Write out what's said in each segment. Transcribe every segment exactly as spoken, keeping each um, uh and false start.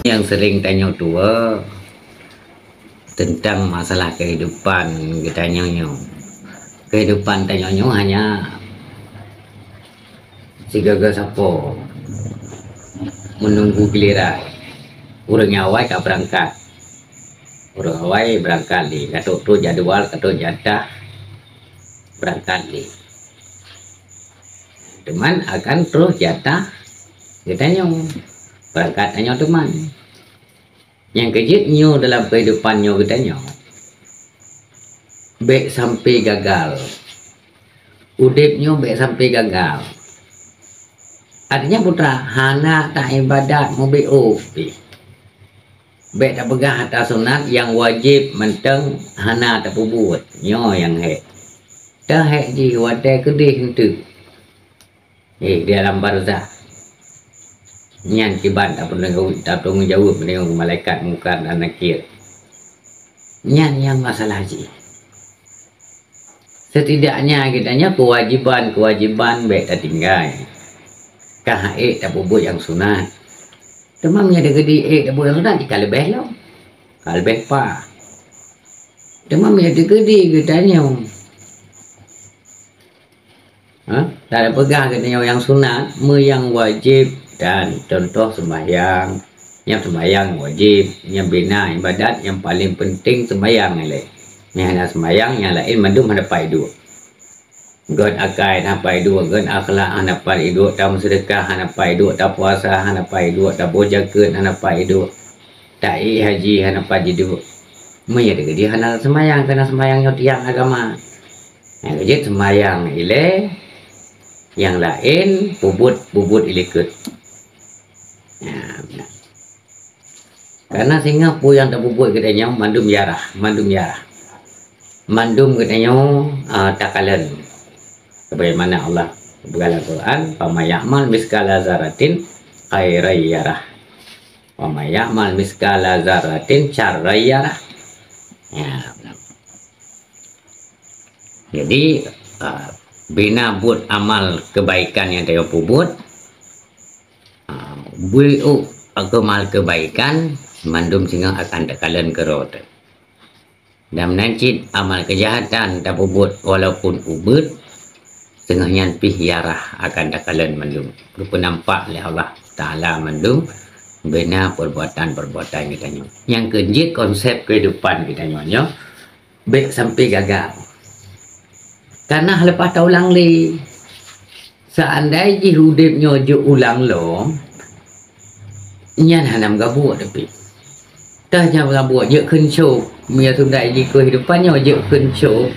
Nyang sering tanyoe tuwoe teuntang masalah keuhidupan geutanyoe nyoe. Keuhidupan tanyoe nyoe hanya sigoe-goe sapo, meununggu giliran. Ureuëng nyang awai ka beurangkat. Ureuëng awai beurangkat lé, ka trok-trok jadwal, ka trok jatah beurangkat lé. Teuma akan troh jatah geutanyoe, beurangkat tanyoe teuma. Nyang keujeuet nyoe dalam keuhidupan nyoe geutanyoe, bék sampai gagal. Udeb nyoe bék sampai gagal. Artinya putra hana taibadat meubiôh pih. Bék tapeugah ata sunat nyang wajéb mantong hana tapeubuet. Nyoe nyang hék. Teuhék jih watée keudeh eunteuk. Eh, di alam barzakh. Nyan kiban tapeutanggung jaweueb deungon malaikat Mungkar dan Nakir. Nyan nyang masalah jih. Setidaknya geutanyoe keuwajiban-keuwajiban bék tatinggai. Ka ék tapeubuet nyang sunat. Teuma meunyoe teukeudi ék tapeubuet nyang sunat, jih ka leubeh lom. Ka leubeh paih. Teuma meunyoe teukeudi geutanyoe Ha? Dan peugah geutanyoe nyang sunat, meu nyang wajéb dan contoh sembahyang. Nyang sembahyang wajéb, nyang bina ibadat nyang paling penting sembahyang ilée. Nyang hana sembahyang, nyang laén mandum hana pai duek. Gét akai hana pai duek, gét akhlak hana pai duek, tameuseudeukah hana pai duek, tapuasa hana pai duek, taboh jakeuet hana pai duek, taék haji hana pai duek. Meunyoe teukeudi hana sembahyang, karena sembahyang nyoe tiang agama. Nyang keujeuet sembahyang ilée, nyang laén peubuet-peubuet ilikot. Nah, nah. Karena singoh peue nyang tapeubuet geutanyoe mandum yarah, mandum yarah. Mandum geutanyoe, ah, takalon. Sebagaimana Allah peugah lam Quran, "Faman ya'mal miskala zarratin khairan yarah. Wa man ya'mal miskala zarratin syarran yarah." Ya. Jadi, ah, bina buet amal kebaikan nyang tanyoe peubuet, ah, bui u amal kebaikan, mandum singoh akan takalon keudroe teuh. Dan meunan cit amal keujahatan tapeubuet walaupun ubeut, singoh nyan pih yarah akan takalon mandum. Geupeunampak lé Allah Taala mandum bina perbuatan-perbuatan geutanyoe. Nyang keujeuet konsep kehidupan geutanyoe nyoe, bék sampai gagal. Karena leupah taulang lé. Seandai jih udeb nyoe jeuet ulang lom, nyan hana meugabuek tapi. Tah nyan meugabuek jeuet kheun cop. Meunyoe seundai jih keuhidupan nyoe jeuet kheun cop.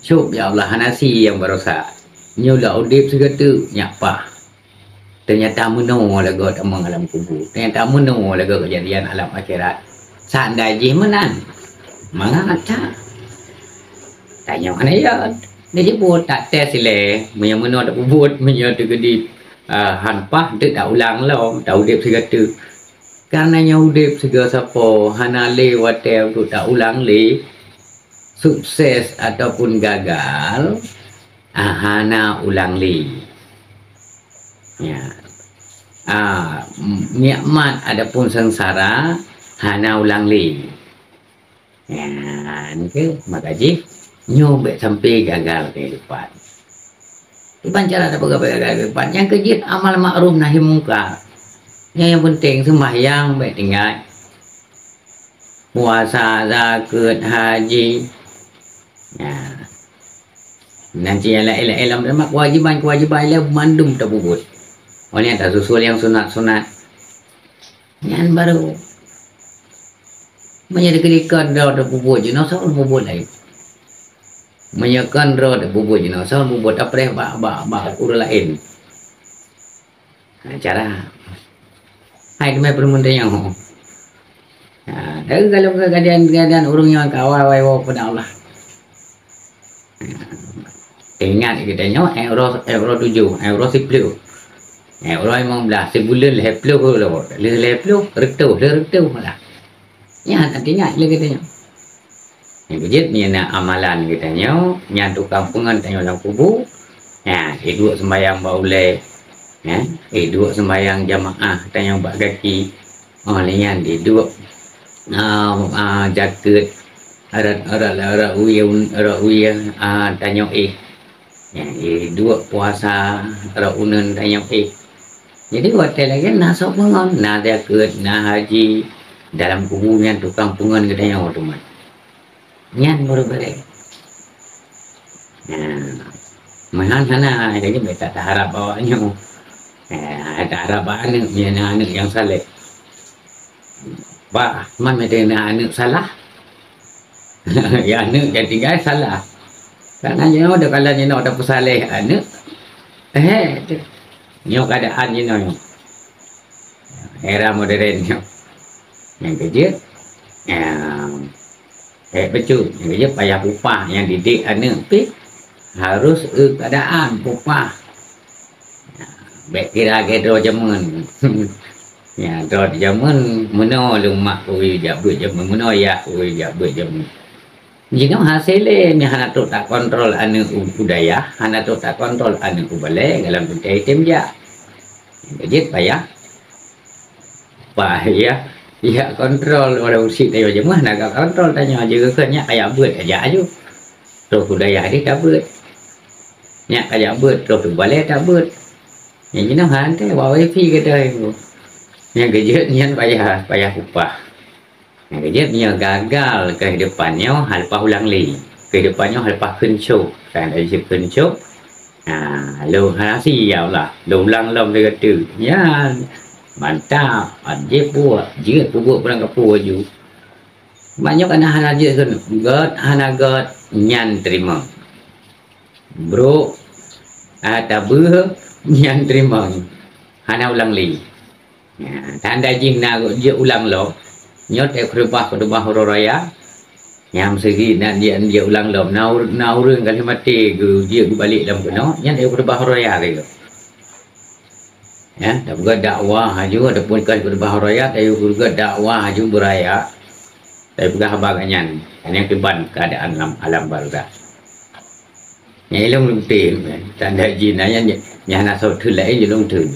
Cop, ya Allah, hana sie nyang barosa. Nyoe la udeb sigoe teuk nyak paih. Teunyata meunoe lagée tamong alam kubu. Teunyata meunoe lagée keujadian alam akhirat. Seandai jih meunan, mangat that. Tanyoe hana yot. Disebut tak tes ilée, meunyoe meunoe tapeubuet, meunyoe teukeudi, ah, han paih, teuk taulang lom, taudeb sigoe teuk. Karena nyoe udeb sigoe sapo, hana lé watée untuk taulang lé, sukses ataupun gagal, ah, hana ulang lé. Ya. Ah, nikmat ataupun seungsara hana ulang lé. Nyan keuh, maka jih nyoe bék sampai gagal kehidupan. Kiban cara tapeugah bék gagal kehidupan? Nyang keujeuet amal makruf nahi mungkar. Nyang, nyang penting sembahyang bék tinggai. Puasa, zakeuet, haji. Nah. Nan cit nyang laén-laén lam, lam kewajiban-kewajiban ilée mandum tapeubuet. Oh nyan tasusul nyang sunat-sunat. Nyan baru. Meunyoe dikeue-dikeue droe tapeubuet jinoe, soe tapeubuet laén. Meunyoe kon droe tapeubuet jinoe, soe tapeubuet, tapreh bak, bak, bak ureuëng laén. Ha, cara. Hai teumé peureumeun tanyoe. Ha, tapi kalau keadaan-keadaan ureuëng nyang ka awai-awai woe keupada Allah. Ingat geutanyoe, euro, euro tujoh, euro siplôh, euro limong blaih, sibuleuen lhée plôh lom, lhée, lhée plôh, reutôh, lhée reutôh malah. Nyan, ingat lé geutanyoe. Nyang keujeuet, meunyoe na amalan geutanyoe, nyan tukang peungon tanyoe lam kubu, nyan, iduek sembahyang bak ulée, nyan, iduek sembahyang jamaah tanyoe bak gaki, Oh, lé nyan diduek, ah, ah, jakeuet, rot, rot, rot wie, rot wie, ah, tanyoe éh. Nyan, eh, duek puasa, rot uneuen tanyoe éh. Jadi, watèe lagèe na soe peungon, na jakeuet, na haji, dalam kubu nyan tukang peungon geutanyoe teuma. Nyan baru beureh. Nah, meunan hana, jadi bèk taharab bak awak nyoe. Eh, taharab bak aneuk, nyan aneuk nyang saleh. Bah, man meudeh na aneuk salah. Ya, aneuk nyang tinggai salah. Karena nyoe, dah kalau nyoe dah peusaleh aneuk. Eh, nyoe keadaan nyoe. Era modern nyoe. Nyang keujeuet, ya, eh, bacut. Nyang keujeuet payah pupah, nyang didik aneuk pih harus, eh, keadaan pupah. Ya, bèk kira lagèe droe jameun. Ya, droe jameun meunoe lôn mak keu jak beuet jameun, meunoe yah keu jak beuet jameun. Jinoe hasé lé, nyan hana trok takontrol aneuk u, u dayah, hana trok takontrol aneuk u balèe, dalam teuntèe item jak. Jeuet payah, payah, ya, kontrol, walau sit ayo jeuet meuh, hana ka kontrol tanyoe, jeuet keu nyak kajak beuet, kajak aju. Troh u dayah deh tabeuet. Nyak kajak beuet, troh u balèe tabeuet. Nyang jinoe han teuh, wa wifi keudeh. Nyang keujeuet nyan payah, payah upah. Nyang keujeuet nyoe gagal keuhidupan nyoe haleupah ulang lé. Keuhidupan nyoe haleupah kheun cok. Kan dari si kheun cok. Ha, lôn hana si ya Allah. Lôn ulang lom lé gata. Nyan. Mantap. Aje puak. Jeuet pubuet barang kapeue aju. Banyak kana hana jeuet kheun. Gèt hana gèt nyan teurimong. Brok, ah, tabeuh nyan teurimong. Hana ulang lé. Ya, tanda jih na jeuet ulang lom. Nyoe teukeurubah-keurubah uroe raya. Nyang seugi na jeuet, jeuet ulang lom. Na ur-, na ureueng ka lheueh maté geu-, jeuet geubalek lam keunoe, nyan teukeurubah uroe raya lagèe nyoe. Ya, tapeugah dakwah aju, ataupun ka keurubah uroe raya, tapeugah dakwah aju beuraya. Tapeugah haba geuh nyan, nyan kiban keuadaan lam alam barzakh. Nyan ilôn lôn tem, tanda jih na nyan, nyan hana soe teuk laén jih lôn tem.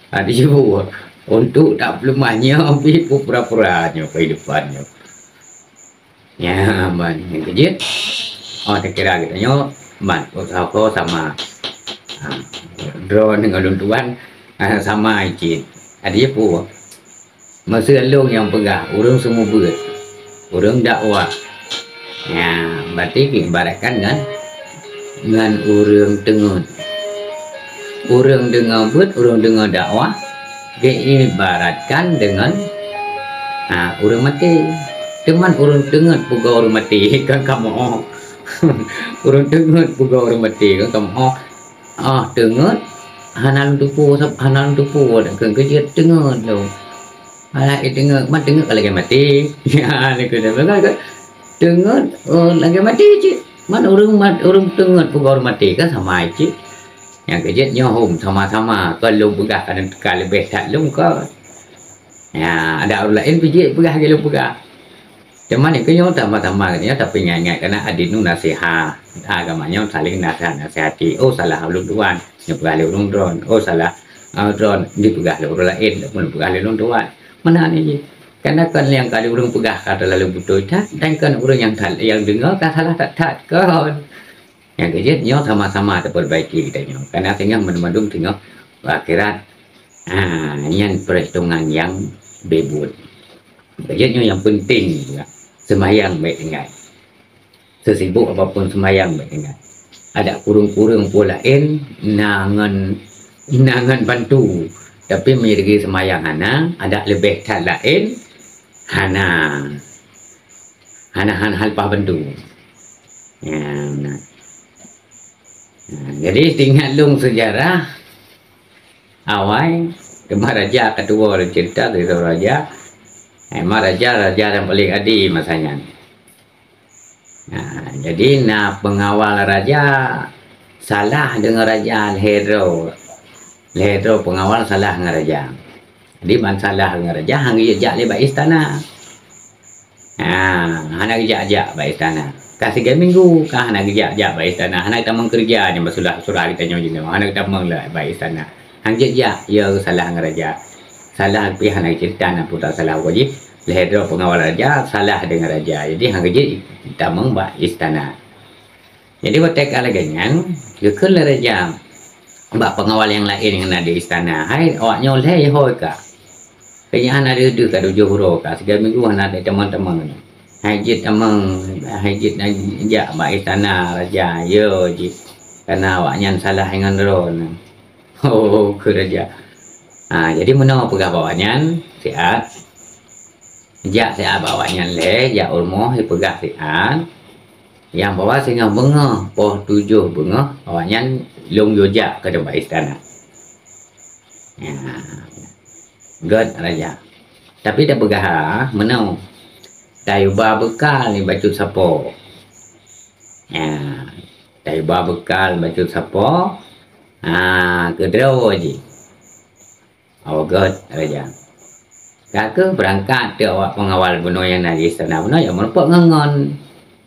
Adak jibuet, untuk tapeuleumah nyoe pih pura-pura nyoe keuhidupan nyoe. Nyan, ban, nyang keujeuet. Oh, takira geutanyoe, ban, usaha ko sama. Ha, droe ngon lôn tuan, ha, sama cit. Adak jipeue? Meuseu lôn nyang peugah, ureueng seumeubeuet, ureueng dakwah. Nyan, berarti geuibaratkan ngon, ngon ureueng teungeut. Ureueng deungoe beuet, ureueng deungoe dakwah, geuibaratkan deungon, ha, ureueng maté. Teuma ureueng teungeut peugah ureueng maté, kan kamoe. Ureueng teungeut peugah ureueng maté, kan kamoe. Ah, teungeut, hana lôn tupeue, sab-, hana lôn tupeue, dak keu keujeuet teungeut lôn. Alah, eh, teungeut, man teungeut ka lagèe maté. Ya, lagèe maté. Teungeut, oh, lagèe maté cit. Man ureueng mat-, ureueng teungeut peugah ureueng maté, kan sama cit. Nyang keujeuet nyoe hom sama-sama, kon lôn peugah kadang teuka leubeh that lôn kon. Ya, adak ureueng laén pih jeuet peugah lagèe lôn peugah. Teuma nyoe keuh nyoe sama-sama nyoe, tapi ingat-ingat keunan adinu nasihat. Agama nyoe saling nasihat-nasihati. Oh, salah ulôn tuan, nyoe peugah lé ulôn droen. Oh, salah, ah, droen, dipeugah lé ureueng laén, ataupun peugah lé ulôn tuan. Meunan jih. Karena kon nyang kali ureueng peugah ka teulalu beutôi that, dan kon ureueng nyang that, nyang deungoe ka salah that-that kon. Nyang keujeuet nyoe sama-sama tapeurbaiki geutanyoe. Karena singoh mandum-mandum singoh akhirat. Ah, nyan peurehitungan nyang beubuet. Keujeuet nyoe nyang peunteng juga. Seumayang bèk tinggai. Seusibok apapun seumayang bèk tinggai. Adak kureueng-kureueng peue laén na ngon, na ngon bantu. Tapi meunyoe lagèe seumayang hana, adak leubeh that laén hana. Hana, hana, hana leupah bantu. Ya, nah. Nah, jadi teuingat lôn seujarah awai, teuma raja ka tuwoe lôn ceurita keu raja. Memang raja, raja nyang paleng ade masa nyan. Nah, jadi na peungawal raja salah deungon raja lhèe droe. Lhèe droe peungawal salah ngon raja. Jadi ban salah ngon raja han geujak lé bak istana. Ha, hana geujak-jak bak istana. Ka sigoe minggu ka hana geujak-jak bak istana. Hana geutamong keureuja nyan bak surah-surah geutanyoe jinoe. Hana geutamong lé bak istana. Han geujak, ya salah ngon raja. Salah pih hana cerita na putra salah uji. Lhèe droe pengawal raja salah dengan raja. Jadi hana jeuet tamong bak istana. Jadi watèe ka lagèe nyan, geukheun lé raja bak pengawal nyang laén nyang na di istana, "Hai, awak nyoe lhèe ho ka. Keu nyan hana deuh-deuh ka tujoh uroe ka, siga minggu hana ada tamong-tamong nyoe. Hai jeuet tamong, hai jeuet na jak bak istana raja, yo jih. Karena awak nyan salah ngon droeneuh." Oh, keu raja. Ha, jadi meunoe peugah bak awak nyan, siat. Jak siat bak awak nyan lé, jak u rumoh, ipeugah siat. Nyang bahwa singoh beungoh, poh tujoh beungoh, awak nyan lôn yue jak keu teumpat istana. Ya. Gèt raja. Tapi tapeugah meunoe. Tayue ba beukal nibak cut sapo. Ya. Tayue ba beukal nibak cut sapo. Ha, keu droe jih. Oh, gèt raja. Ka keuh beurangkat teuk awak pengawal bunoe nyang na di istana bunoe, ya meurumpok ngon, ngon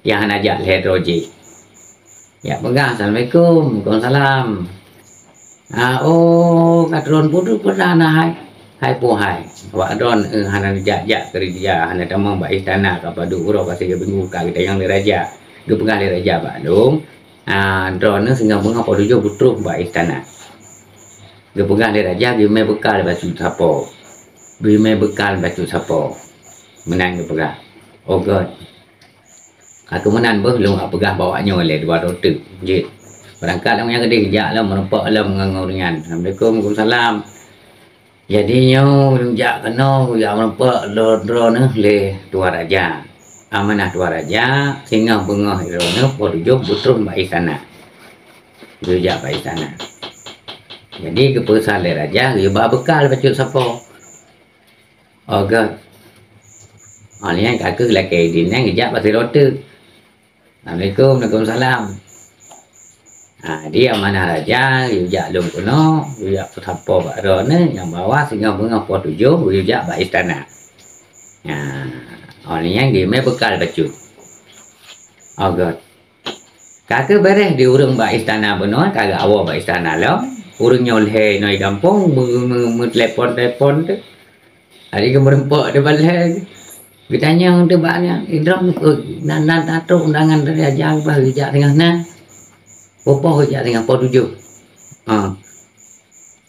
nyang hana jak lhèe droe jih. Ya peugah, "Assalamualaikum." "Waalaikumsalam." "Ah, oh, ka droen putôh peureulèe na hai, hai po hai. Awak droen, eh, hana jak-jak keureuja, hana tamong bak istana ka padub uroe ka siga minggu ka geutanyong lé raja." Geupeugah lé raja bak lôn, "Ah, droeneuh singoh beungoh poh tujoh beutroh bak istana." Geupeugah lé raja geumè beukal bak cut sapo. Geumè beukal bak cut sapo. Meunan geupeugah. Oh gèt. Ka keuh meunan beuh lôn peugah bak awak nyoe lé dua droe teuk. Jeuet. Beurangkat lom nyang keudeh jak lom meurumpok lom ngon ureueng nyan. "Assalamualaikum." "Waalaikumsalam." "Jadi nyoe lôn jak keunoe, jak meurumpok lôn droeneuh lé tuan raja. Amanah tuan raja, singoh beungoh droeneuh poh tujoh beutroh bak istana." Geujak bak istana. Jadi geupeusan lé raja, geuba beukal bak cut sapo. Oh gèt. Oh nyan ka keuh lakèe idin nyan geujak bak sidroe teuk. "Assalamualaikum." "Waalaikumsalam." Ha, di amanah raja, geujak lôn keunoe, geujak peusapo bak droeneuh nyang bahwa singoh beungoh poh tujoh geujak bak istana. Ha, oh nyan geumè beukal bak cut. Oh gèt. Ka keuh beureh di ureueng bak istana bunoe, ka geuwoe bak istana lom. Ureueng nyoe lhèe inoe gampông, meu-, meu-, meutelepon-telepon teuk. Hari geumeureumpok di balhèe, geutanyong teuk bak nyan, "Idroe, na, na, na trok undangan dari raja bah geujak teungoh na? Peue poh geujak teungoh poh tujoh?" Ha.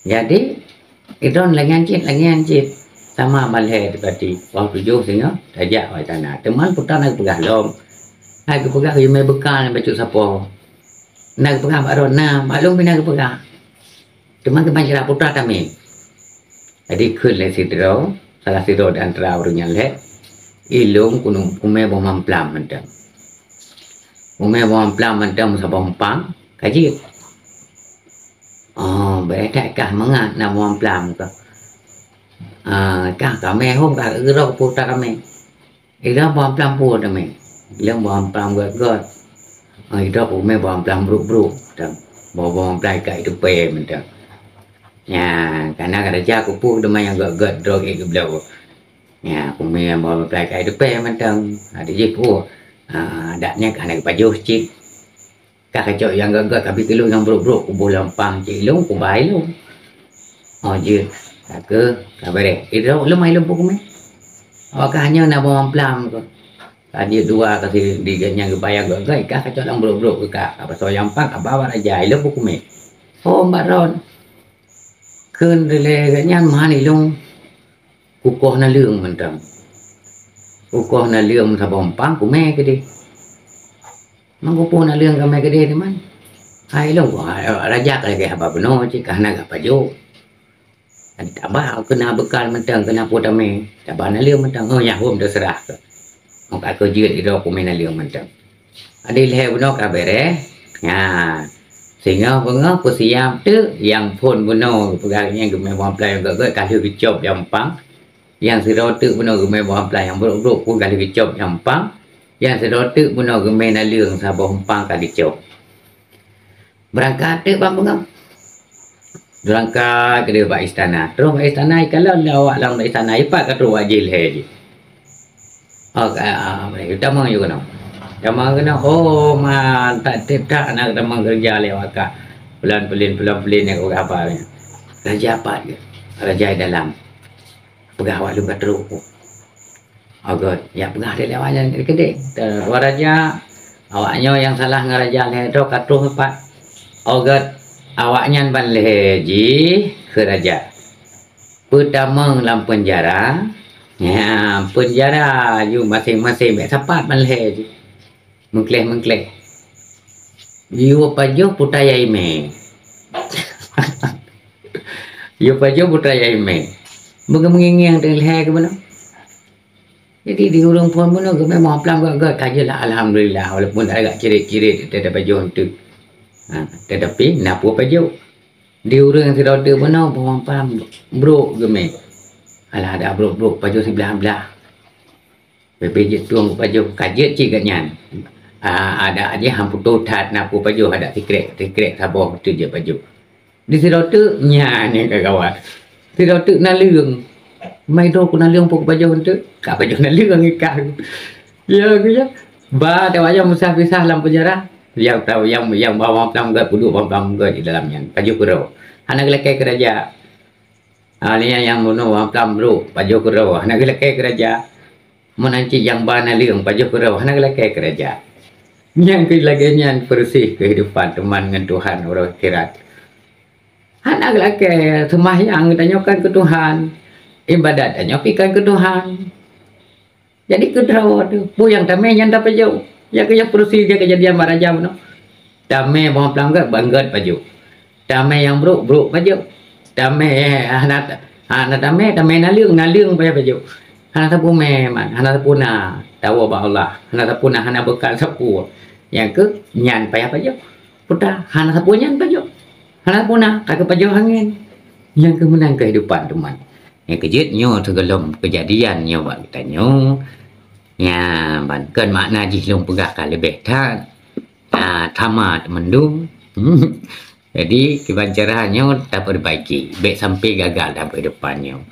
Jadi, idroe lagèe nyan cit, lagèe nyan cit. Sama balhèe teuka ti, poh tujoh singoh tajak bak istana. Teuma putra na geupeugah lom. Na geupeugah geumè beukal bak cut sapo. Na geupeugah bak droe na, bak lôn pih na geupeugah. Teuma geubansa putra tamè. Jadi kheun lé sidroe, salah sidroe di antara ureueng nyan lhèe, "Ilôn keuneuk kumè boh mamplam mantong. Kumè boh mamplam mantong meusaboh umpang, ka jeuet." "Oh, bèk that kah mangat na boh mamplam kah. Ah, kah kamè hom kah keudroe putra kamè." "Idroe boh mamplam peue tamè?" "Ilôn boh mamplam gèt-gèt." "Oh, idroe kumè boh mamplam brôk-brôk." Boh, boh mamplam ikat iteupe mantong. Nyan, kana raja kupeue teuma nyang gèt-gèt droe ék geubloe. Nyan, kumè boh mamplam ikat iteupe mantong. Ada jih peue. Ha, adat nyan ka hana geupajoh cit. Kah kacok nyang gèt-gèt, tapi keu lôn nyang brôk-brôk, kuboh lam pang cit lôn, kubai lôn. Oh, jeuet. Ka keuh, ka beureh. Idroe lôn mai lôn peue kumè. Awak kah nyoe na boh mamplam keuh. Ka jeuet dua ka si di gobnyan geubayang gèt-gèt, kah kacok lam brôk-brôk keuh kah. Ka pasoe lam pang, ka ba bak raja, ilôn peue kumè. Oh, bak droen. Kheun lé gobnyan meuhan ilôn. Kukoh naleueng mantong. Kukoh naleueng saboh umpang kumè keudeh. Mang kupoh naleueng kamè keudeh teuma. Hai lôn, raja ka lagèe haba bunoe cit ka hana geupajoh. Taba keu na beukal mantong, keu na peue tamè. Taba naleueng mantong, oh nyan hom teuseurah keuh. Meuka keu jeuet idroe kumè naleueng mantong. Adak lhèe bunoe ka beureh. Nyan. Singoh beungoh peusiab teuk nyang phôn bunoe geupeugah nyan geumè boh mamplam nyang gèt-gèt ka lheueh geucop lam pang. Nyang sidroe teuk bunoe geumè boh mamplam nyang brôk-brôk pun ka lheueh geucop lam pang. Nyang sidroe teuk bunoe geumè naleueng saboh umpang ka geucop. Beurangkat teuk ban beungoh. Beurangkat keudeh bak istana. Troh bak istana, ikalon lé awak lam istana, ipat ka troh bak jih lhèe jih. Oh, ka, ah, tamong ju keunoe. Tamong keunoe, oh, man, that trép that na tamong keureuja lé awak kah. Peulon peulén, peulon peulén nyang geupeugah haba nyan. Raja pat geuh. Raja di dalam. Peugah awak lôn ka trok. Oh göt, jak peugah lé awak nyan keudéh. Dua raja, awak nyoe nyang salah ngon raja lhèe droe ka troh pat. Oh göt, awak nyan ban lhèe jih keu raja. Peutamong lam peunjara, ya, peunjara ju maséng-maséng bèk sapat ban lhèe jih. Meukleh-meukleh. Yue pajoh puta yai mè. Yue pajoh puta yai mè. Beungieng-ngieng teuh lhèe keu bunoe. Jadi di ureueng phôn bunoe geumè muphom plam göt-göt ka jeulaih, alhamdulillah, walaupun agak cirit-cirit teuh pajoh teuk. Ha, tetapi na peue pajoh. Di ureueng sidroe teuk bunoe muphom plam brok geumè. Alah, ada brok-brok pajoh siblah-blah. Bèk-bèk jeuet tueng pajoh, ka jeuet cit gobnyan. Ah, adak jih han putôh that na peue pajoh, adak sikrek-sikrek saboh teuk jeuet pajoh. Di sidroe teuk nyan nyang ka gawat. Sidroe teuk naleueng. Mai droe ku naleueng peue kupajoh eunteuk? Ka pajoh naleueng ikat. Ya, ku ya. Ba teuwajah meusah-pisah lam peunjara. Nyang tau, nyang, nyang ba muphom plam göt, peuduek muphom plam göt di dalam nyan. Pajoh keudroe. Hana geulakèe keu raja. Ah, lé nyan nyang bunoe muphom plam brok, pajoh keudroe, hana geulakèe keu raja. Meunan cit nyang ba naleueng, pajoh keudroe, hana geulakèe keu raja. Nyang keu lagèe nyan peureuseh keuhidupan teuma ngon Tuhan uroe akhirat. Hana geulakèe, seumahyang tanyoe kan keu Tuhan, ibadat tanyoe pih kan keu Tuhan. Jadi keudroe teuh, peue nyang tamè nyan tapajoh. Nyang keu nyang peurusi keu keujadian bak raja bunoe. Tamè muphom plam göt, ban göt pajoh. Tamè nyang brok, brok pajoh. Tamè, eh, hana, hana tamè, tamè naleueng, naleueng payah pajoh. Hana sapeue mè man, hana sapeue na, tawoe bak Allah. Hana sapeue na, hana beukal sapeue. Nyang keu nyan payah pajoh. Peue ta, hana sapeue nyan pajoh. Hana sapeue na, ka geupajoh angén. Nyang keu meunan keuhidupan teuma. Nyang keu jeuet nyoe sigohlom keujadian nyoe bak geutanyoe. Nyan ban kon makna jih lôn peugah ka leubeh that. Ah, sama teumandum. Jadi, kiban cara nyoe tapeubaiki, bèk sampai gagal dalam keuhidupan nyoe.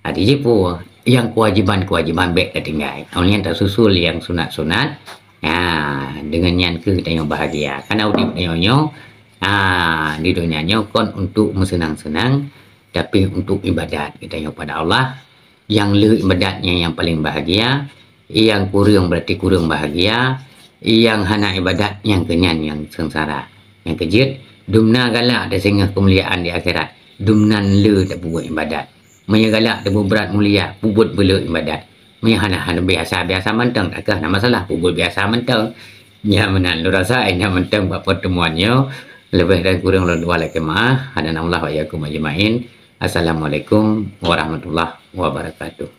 Jadi, jih peue nyang keuwajiban-keuwajiban bèk tatinggai. Awak nyan tasusul nyang sunat-sunat. Ha, deungon nyan keuh tanyoe bahagia. Karena udép tanyoe nyoe, ha, di donya nyoe kon untuk meuseunang-seunang, tapi untuk ibadat geutanyoe pada Allah. Nyang le ibadat nyan nyang paleng bahagia, nyang kureueng berarti kureueng bahagia, nyang hana ibadat nyang keu nyan nyang seungsara. Nyang keu jeuet, dumna galak tasingoh keumuliaan di akhirat, dumnan le tapeubuet ibadat. Meunyoe galak tapeubuet mulia, peubuet beu le ibadat. Meunyoe hana, hana biasa-biasa mantong, takah hana masalah, peubuet biasa mantong. Nyan meunan lôn rasa, eh, nyan mantong bak pertemuan nyoe. Leubeh dan kureueng lôn tuan lakèe meu'ah. Hadanallahu wa iyyakum ajma'in. Assalamualaikum warahmatullahi wabarakatuh.